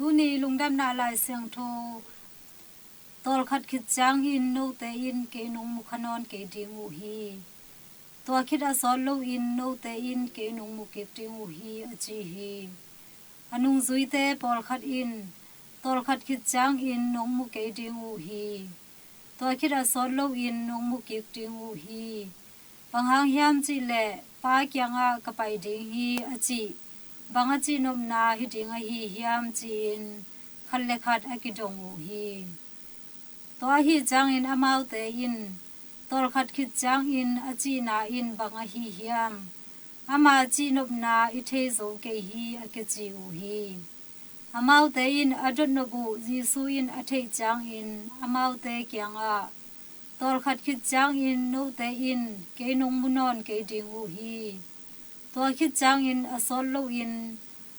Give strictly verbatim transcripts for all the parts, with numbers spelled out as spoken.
Tuni lungdamna Lai Siangtho. Tawlkhat khit ciangin note in kei nong mu kha nawn kei ding uh hi. Tua khit a sawt loin note in kei nong mu kik ding uh hi, a ci hi. A nungzuite pawlkhat in, tawlkhat khit ciangin nong mu kei ding uh hi. Tua khit a sawt loin nong mu kik ding uh hi. Bang hang hiam cih leh, Pa kiangah ka pai ding hi, a cih bang a cihnopna hi ding ahi hiam, ci-in khat le khat a kidong uh hi. Tua ahi ciangin amaute in, tawlkhat khit ciangin a cihna in bang ahi hiam? Ama cihnopna i thei zo kei hi, a kici uh hi. Amaute in a dotnop uh Jesu in a theih ciangin amaute kiangah, tawlkhat khit ciangin note in kei nong mu nawn kei ding uh hi. Tua khit ciangin a sawt loin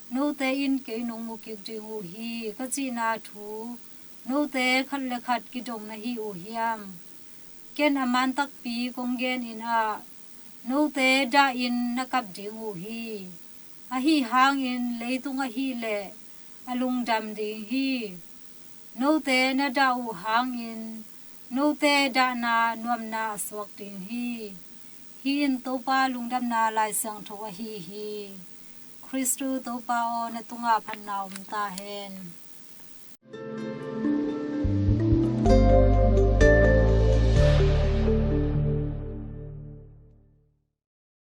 note in kei nong mu kik ding uh hi, ka cihna thu note khat le khat kidong na hi uh hiam? Ken a man takpi kong genin ah, note dahin na kap ding uh hi. Ahi hangin leitung ahih leh a lungdam ding hi. Note na dah uh hangin note dahna nuamna a suak ding hi. Hih in Topa lungdamna Lai Siangtho ahi hi. Khristu Topa aw, na tungah phatna om ta hen.